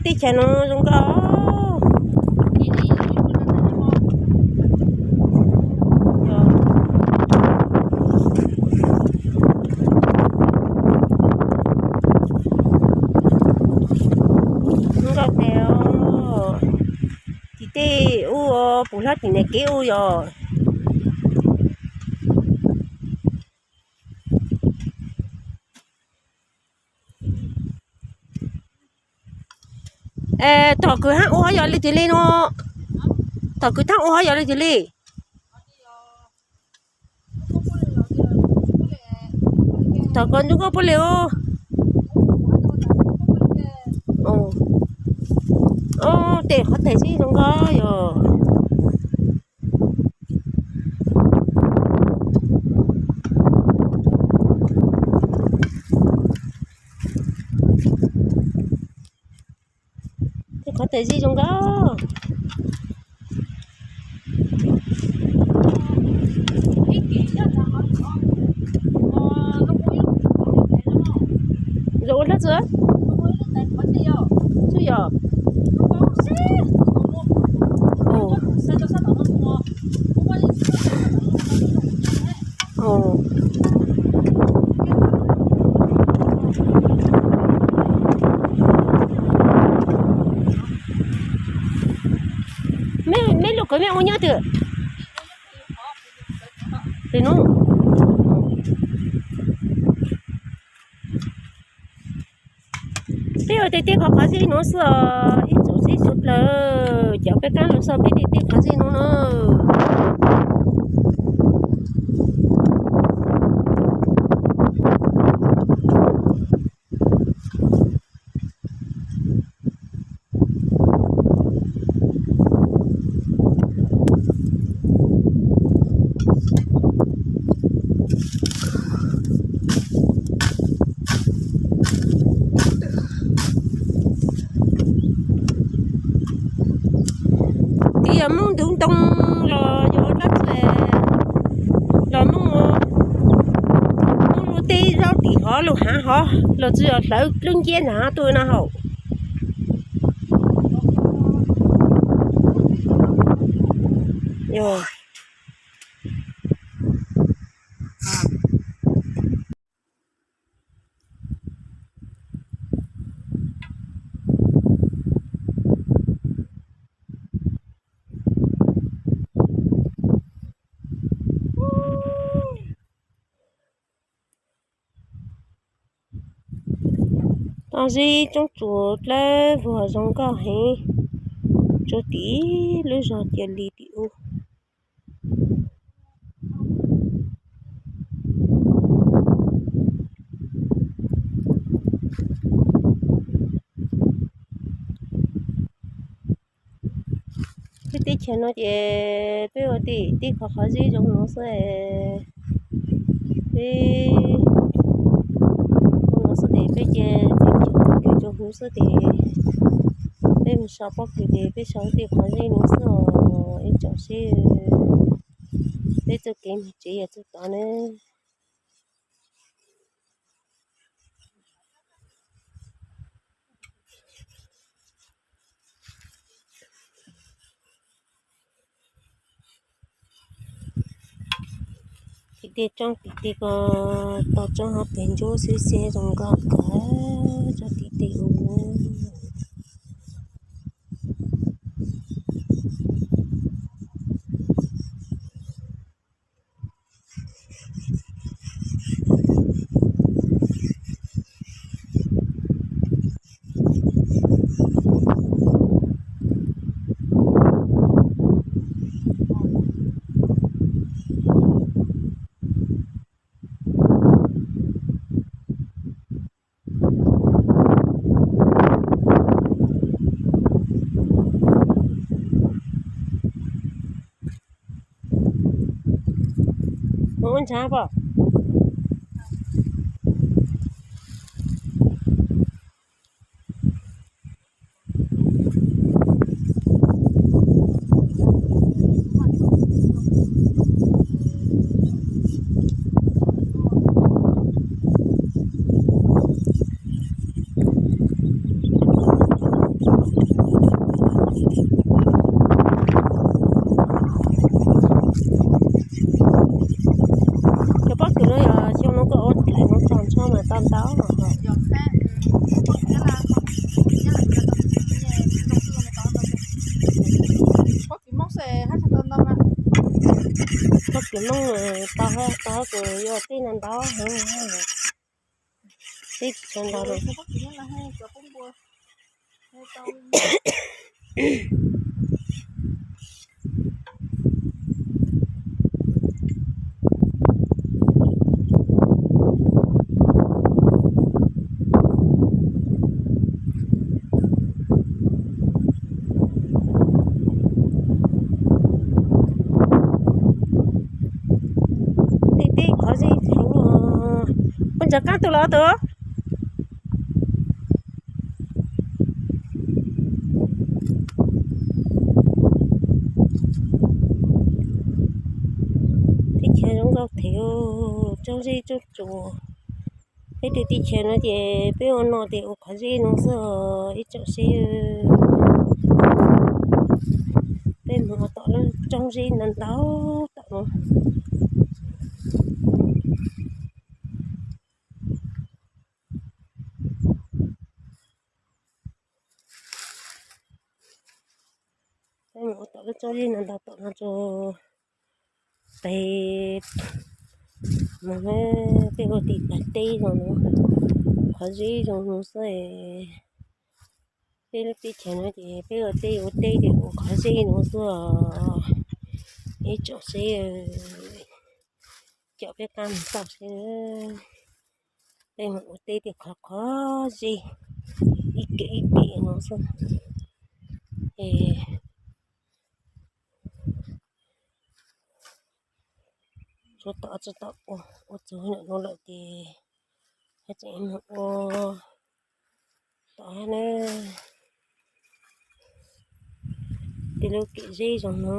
Teb chaws no zoo nkauj. Zoo nkauj tiag. Tim tej ub, puv hlab tim niam kev ub yog. Tom kws hab ua hov yog li twg li no? Tom kws hab ua hov yog li twg li? Tom kws ntuj nkoj puab li ub. Tes qhov tag zeb zoo nkauj yog. Tej qhov tag zeb zoo nkauj. Zoo ua dab tsi? Tub yog. Mej lub kws mej ua nyob twg? Tes nub. Peb ua tej tej qhov qhov zeb nuav xwb os ib tsoom sib suav dlawg, cov peb qaab lug xauj peb tej tej qhov zeb nuav na. Tiv yog Moob ntug ntoo los yog dlaab tsi los Moob, Moob lug teb zaub tim hov lug haav hov los tsi yog hlawv dlub nciab nrag tuaj no hauv. Toj zeb coob tsuas dlawb vuag zoo nkauj heev, tsuas tim lub zog cia li tim ub. Peb teb chaws no ces peb ua tej tej qhov qhov zeb zoo no xwb. Peb ua no xwb tes peb cia teb chaws kws zoo huv xwb tes peb mus so pob kws ces peb so tej qhov zeb no xwb os ib tsoom seb peb txoj kev mus tsev yog txog tod na. Tim tej roob tim tej ko tau roob hab peg ntsuab xwb xwb zoo nkauj kawg roob tim tej ub. Mus ua ntshav pom. Mooj tau tau kuv yuav tej no ntau heev, tej tsis tshua ntau lawm. Tej tej qhov zeb heev os. Puas ntsaws qab tus los tus? Teb chaws zoo nkauj thiab, tsob zeb tsob tsuas. Peb tej teb chaws no ces peb ua no ces ua qhov zeb no xwb os ib tsoom seb. Peb mus ua tom lub tsob zeb ntau ntau tom no. Peb mus ua tom lub tsob zeb ntau ntau tom no rau pem mus, peb ua tim pas teb no, qhov zeb zoo no xwb. Peb lub teb chaws no ces peb ua teb ua teb ces ua qhov zeb no xwb os ib tsoom seb. Caum peb qab mus txog seb. Peb mus ua teb ces qhov qhov zeb ib kem ib kem no xwb. Es tsuav tom tsis tau ua, ua txug hnub no lawm ces haj tseem mus ua tom na. Tej lub kem zeb zoo no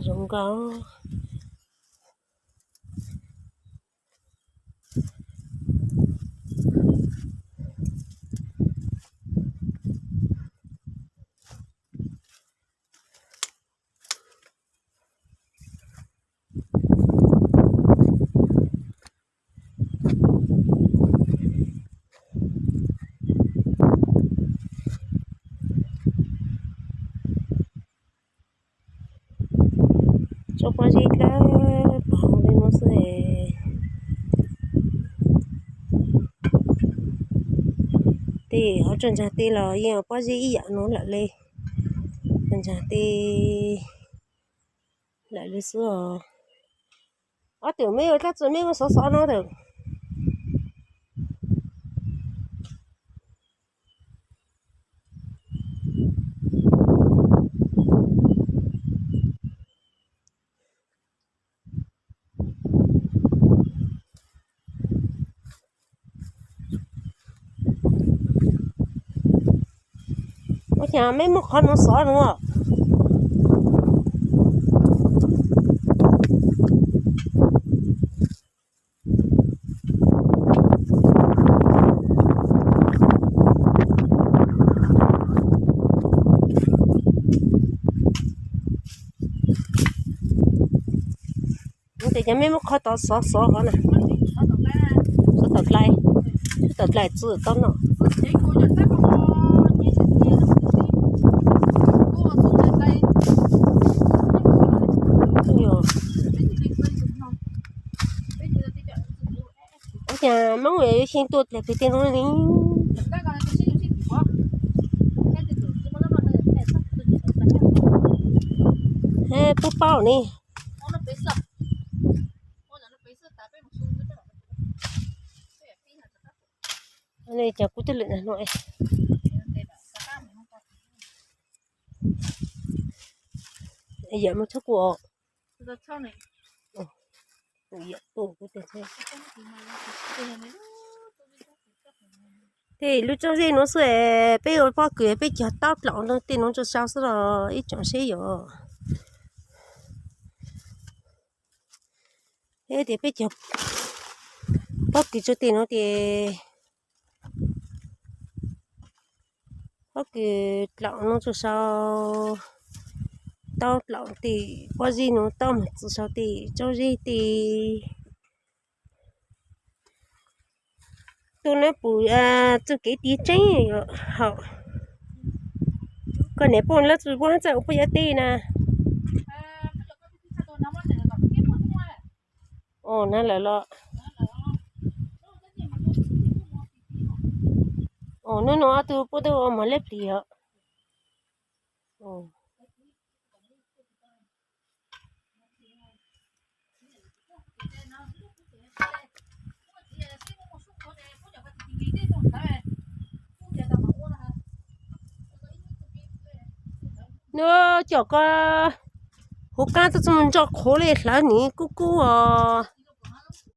zoo nkauj. Tsob pob zeb dawb paug li no xwb. Tej hauv tsob ntsaig tej los yeej pob zeb ib yam no lawm li. Tsob ntsaig tej lawm li xwb os. Ob tug me ua dab tsi me ua xov xov no tawm. Ua cas meb muab qhov no xov no? Ces cov meb muab qhov tod xov xov qhov na. Xov tom dlai, xov tom dlai txwv tau no. Ua cas Hmoob yuav xyeej tua dlej pem tej no li? Pub paub ni. Cov kuv twb lwm no. Yam mus txhob kua. Tej lub tsob zeb nuav xwb, peb ua pob kws peb cog taub dlaum tej nuav rua sau xwb los ib tsoom seb yom. Peb tias peb cog pob kws rua tej nuav ces pob kws dlaum nuav rua sau, taub dlaum tej pob zeb nuav taub moog txwv sau tej tsob zeb tej. Tus nuav pum txuj kev tiv tseeb haum. Koj niam poj lab txuj puab hab txawj ua puab yav tej na. Os, na lawm los. Os, nub nua ob tug puab tuaj ua mov liab plis os. Nub, cov ko huv qaab tuaj txug mus ntso qhuav le, hlawv nim kub kub os.